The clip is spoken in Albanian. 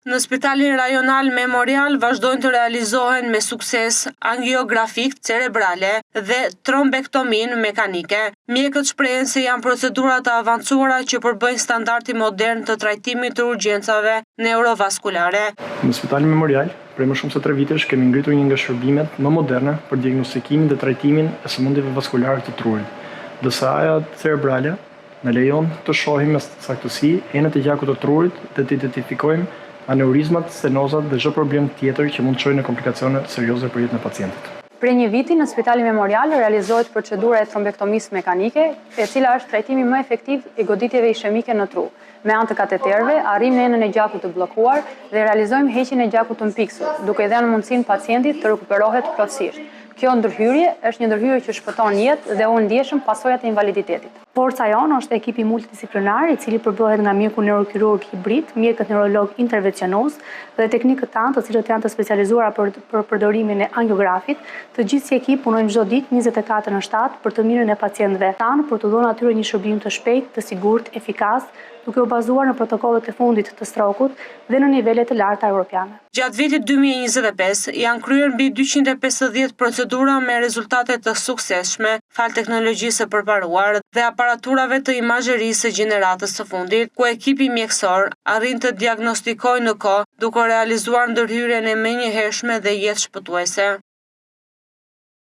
Në Spitalin Rajonal Memorial vazhdojnë të realizohen me sukses angiografitë cerebrale dhe trombektominë mekanike. Mjekët shprehen se janë procedura të avancuara që përbëjnë standardin modern të trajtimit të urgjencave neurovaskulare. Në Spitalin Memorial, prej më shumë se 3 vitesh kemi ngritur një nga shërbimet më moderne për diagnostikimin dhe trajtimin e sëmundjeve vaskulare të trurit. DSA-ja cerebrale na lejon të shohim me saktësi enët e gjakut të trurit dhe të identifikojmë aneurizmat, stenozat dhe çdo problem tjetër që mund të çojë në komplikacione serioze për jetën e pacientit. Prej një viti në Spitalin Memorial realizohet procedura e trombektomisë mekanike, e cila është trajtimi më efektiv i goditjeve ishemike në tru. Me anë të kateterëve, arrijmë në enën e gjakut të bllokuar dhe realizojmë heqjen e gjakut të mpiksur, duke i dhënë mundësinë pacientit të rikuperohet plotësisht. Kjo ndërhyrje është një ndërhyrje që shpëton jetë dhe ul ndjeshëm pasojat e invaliditetit. Forca jonë është ekipi multidisciplinar, i cili përbëhet nga mjeku neurokirurg hibrid, mjekët neurolog intervencionues dhe teknikët tanë, të cilët janë të specializuar për, për përdorimin e angiografit. Të gjithë si ekip punojmë çdo ditë 24 në 7 për të mirën e pacientëve tanë, për t'u dhënë atyre një shërbim të shpejtë, të sigurt, efikas, duke u bazuar në protokollet e fundit të strokut dhe në nivele të larta europiane. Gjatë vitit 2025 janë kryer mbi 250 procedura me rezultate të suksesshme falë teknologjisë së përparuar dhe aparaturave të imazherisë së gjeneratës së fundit, ku ekipi mjekësor arrin të diagnostikojë në kohë duke realizuar ndërhyrjen e menjëhershme dhe jetëshpëtuese.